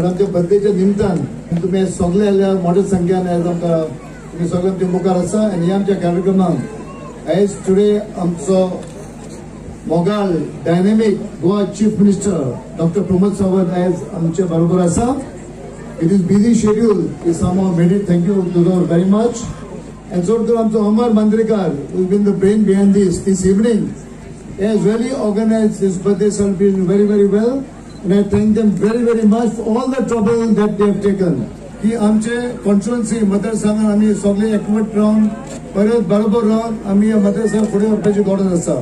आमच्या बर्थडेच्या निमतान तुमी सगळे आयल्या मोठ्या संख्यान आयज आमकां तुमी सगळे आमच्या मुखार आसा. आनी ह्या आमच्या कार्यक्रमाक आयज टुडे आमचो मोगाल dynamic Goa chief minister doctor Pramod Sawant आयज आमचे बरोबर आसा. It is busy schedule is somehow made it. Thank you दोतोर very much. And चड करून आमचो Amar Mandrekar who been the brain behind this this evening has really organized his birthday celebration very, very well, and I thank them very, very much for all the trouble that they have taken. की आमचे constituency मतदारसंघात आमी सगळे एकवट रावन परत बरोबर रावन आमी ह्या मतदारसंघ फुडें व्हरपाची गरज आसा.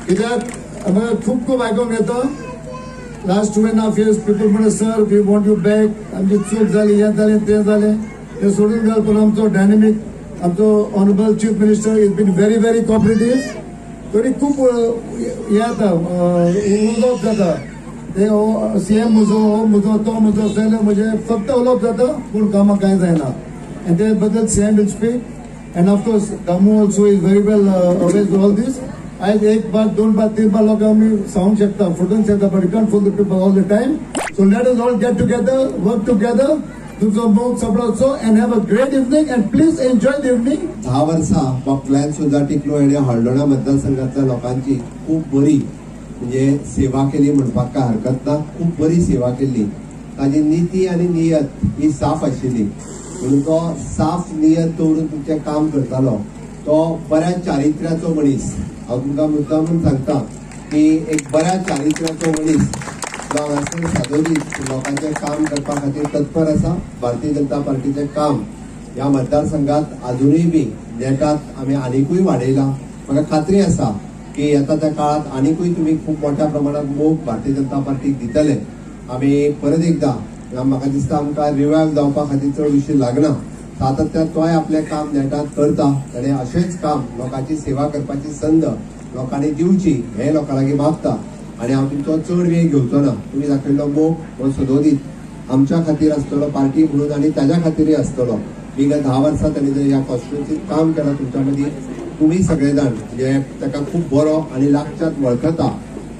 कित्याक आमकां खूब खूब आयकूंक येता लास्ट 2.5 years people म्हणटा sir we want you back, आमची चूक जाली, हें जालें तें जालें, तें सोडून घाल. पूण आमचो डायनेमीक आमचो honourable chief minister is been very very cooperative. तरी खूब हें जाता उलोवप जाता, ते सीएम म्हजो, हो म्हजो, तो म्हजो, जाल्यार म्हजें फक्त उलोवप जाता पूण कामां कांय जायना. आनी ते बद्दल CM will speak. And of course Damu also is very well aware to all this. आयज एक बार, दोन बार, तीन बार लोक आमी सांगूंक शकता, फुटूंक शकता, but you can't fool the people all the time. So let us all get together, work together. तुमचो मोग सपळाचो and have a great evening and please enjoy the evening. 10 वर्सां ग्लॅन सुद्दां टिकलो हेणें हळदोणा मतदारसंघांतल्या लोकांची खूब बरी म्हणजे सेवा केली म्हणपाक काय हरकत ना, खूब बरी सेवा केल्ली. ताजी निती आनी नियत ही साफ आशिल्ली म्हणून तो साफ नियत दवरून तुमचें काम करतालो. तो बऱ्या चारित्र्याचो मनीस. हांव तुमकां मुद्दाम सांगता की एक बऱ्या चारित्र्याचो मनीस जो हांगासर सादोदीत लोकांचें काम करपा खातीर तत्पर आसा. भारतीय जनता पार्टीचें काम ह्या मतदारसंघात आजुनूय बी नेटात आमी आनिकूय वाडयलां. म्हाका खात्री आसा की येता त्या काळात आनिकूय तुमी खूब मोठ्या प्रमाणात मोग भारतीय जनता पार्टीक दितले. आमी परत एकदां म्हाका दिसता आमकां रिवायव जावपा खातीर चड उशीर लागना. सातत्यान तोय आपलें काम नेटात करता. ताणें अशेंच काम लोकांची सेवा करपाची संद लोकांनी दिवची हें लोकां लागीं मागता. आनी हांव तुमचो चड वेळ घेवचो ना. तुमी दाखयल्लो मोग हो सदोदीत आमच्या खातीर आसतलो, पार्टी म्हणून आनी ताज्या खातीरय आसतलो. विगत 10 वर्सां ताणें जर ह्या कॉन्स्टिट्युएन्सीत काम केलां तुमच्या मदीं तुमी सगळे जाण म्हणजे ताका खूब बरो आनी लागच्यात वळखता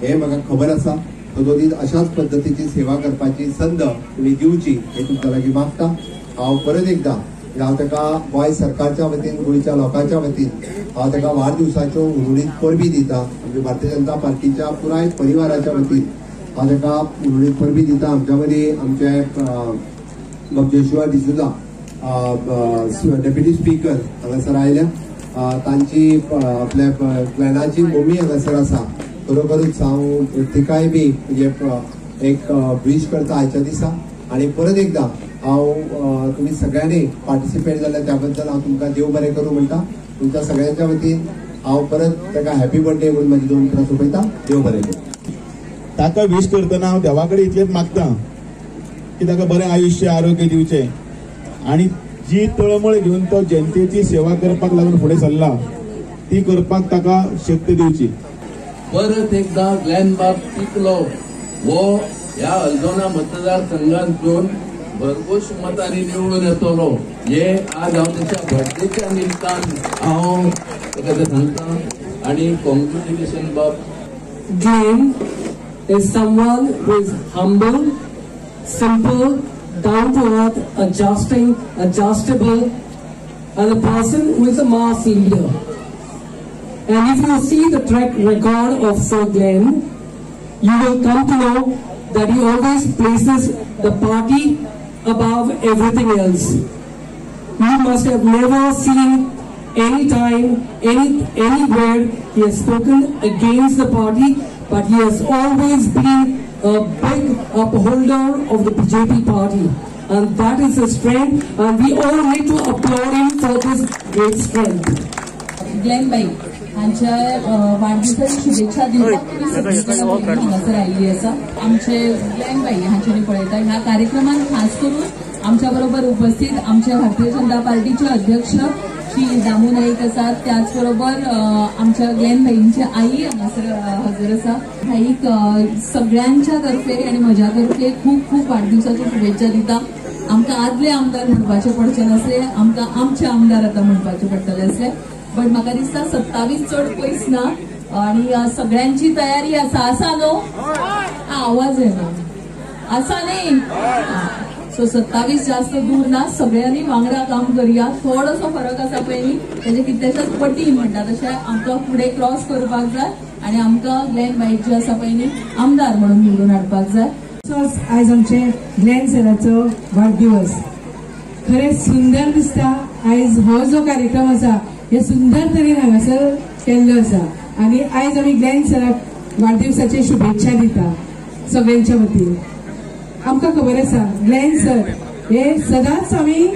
हें म्हाका खबर आसा. सदोदीत अशाच पद्दतीची सेवा करपाची संद तुमी दिवची हें तुमच्या लागीं मागता. हांव परत एकदां हांव ताका गोंय सरकारच्या वतीन, गोंयच्या लोकांच्या वतीन हांव ताका वाडदिवसाच्यो हुनहुनीत परबी दिता. आमच्या भारतीय जनता पार्टीच्या पुराय परिवाराच्या वतीन हांव ताका हुनहुनीत परबी दिता. आमच्या मदीं आमचे जोशुआ डिसुजा डेप्युटी स्पीकर हांगासर आयल्या. तांची आपल्या ग्लॅनाची मम्मी हांगासर आसा. खरोखरूच हांव तिकाय बी म्हणजे एक वीश करता आयच्या दिसा. आनी परत एकदां हांव तुमी सगळ्यांनी पार्टिसिपेट जाल्या त्या बद्दल हांव तुमकां देव बरें करूं म्हणटा. तुमच्या सगळ्यांच्या वतीन हांव परत ताका हॅपी बर्थडे म्हणून म्हाजी 2 उतरां सोंपयता. देव बरें करूं. ताका वीश करतना हांव देवा कडेन इतलेंच मागता की ताका बरें आयुश्य, आरोग्य दिवचें आनी जी तळमळ घेवन तो जनतेची सेवा करपाक लागून फुडें सरला ती करपाक ताका शक्त दिवची. परत एकदां ग्लॅनबाब टिकलो हो ह्या हळदोणा मतदारसंघांतून भरघोस मतांनी निवडून येतलो हे आज हांव ताच्या बर्थडेच्या निमतान हांव ताका सांगता. आनी कॉंग्रेच्युलेशन बाब. Glenn is someone who is humble, simple, down to earth, adjusting, adjustable, and a person who is a mass leader. And if you see the track record of Sir Glenn, you will come to know that he always places the party above everything else. You must have never seen any time, anywhere he has spoken against the party, but he has always been a big upholder of the BJP party. And that is his strength, and we all need to applaud him for this great strength. Glenn Bhai हांच्या वाडदिवसाची शुभेच्छा दिवपाक तुमी हांगासर आयिल्ली आसा. आमचे Glenn भाई हांच्यानी पळयता ह्या कार्यक्रमात खास करून आमच्या बरोबर उपस्थित आमचे भारतीय जनता पार्टीचे अध्यक्ष श्री दामू नाईक आसात, त्याच बरोबर आमच्या ग्लॅन भाईंची आई हांगासर हजर आसा. भाईक सगळ्यांच्या तर्फे आनी म्हज्या तर्फे खूब खूब वाडदिवसाच्यो शुभेच्छा दिता. आमकां आदले आमदार म्हणपाचे पडचे नासले, आमकां आमचे आमदार आतां म्हणपाचे पडटले आसले. बट म्हाका दिसता 27 चड पयस ना आनी सगळ्यांची तयारी आसा. आसा न्हू? आवाज येना आसा न्ही. सो 27 जास्त दूर ना, सगळ्यांनी वांगडा काम करया. थोडोसो फरक आसा पळय न्ही, तेजे कितल्याशाच पटी म्हणटा तशें आमकां फुडें क्रॉस करपाक जाय आनी आमकां ग्लॅन बाईक जे आसा पळय न्ही आमदार म्हणून निवडून हाडपाक जाय. आयज आमचे ग्लॅन सराचो वाडदिवस खरेंच सुंदर दिसता. आयज हो जो कार्यक्रम आसा हे सुंदर तरेन हांगासर केल्लो आसा आनी आयज आमी ग्लॅन सराक वाडदिवसाचे शुभेच्छा दिता सगळ्यांच्या वतीन. आमकां खबर आसा ग्लॅन सर हे सदांच आमी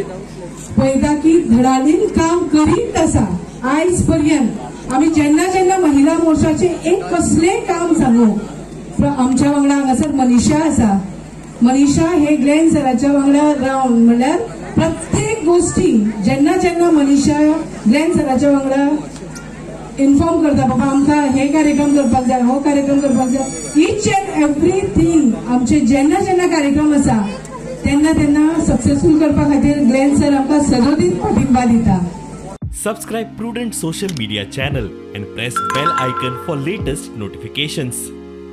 पळयता की धडाडीन काम करीत आसा. आयज पर्यंत आमी जेन्ना जेन्ना महिला मोर्चाचे एक कसलें काम सांगू, आमच्या वांगडा हांगासर मनीषा आसा. मनीषा हे ग्लॅन सराच्या वांगडा रावन म्हणल्यार प्रत्येक गोष्टी जेन्ना जेन्ना मनीषा ग्लॅन सराच्या वांगडा इन्फॉर्म करता, बाबा आमकां हे कार्यक्रम करपाक जाय, हो कार्यक्रम करपाक जाय, इच एंड एवरीथींग आमचे जेन्ना जेन्ना कार्यक्रम आसा तेन्ना तेन्ना सक्सेसफूल करपा खातीर ग्लॅन सर आमकां सदोदीत पाठिंबा दिता. Subscribe Prudent Social Media channel and press bell icon for latest notifications.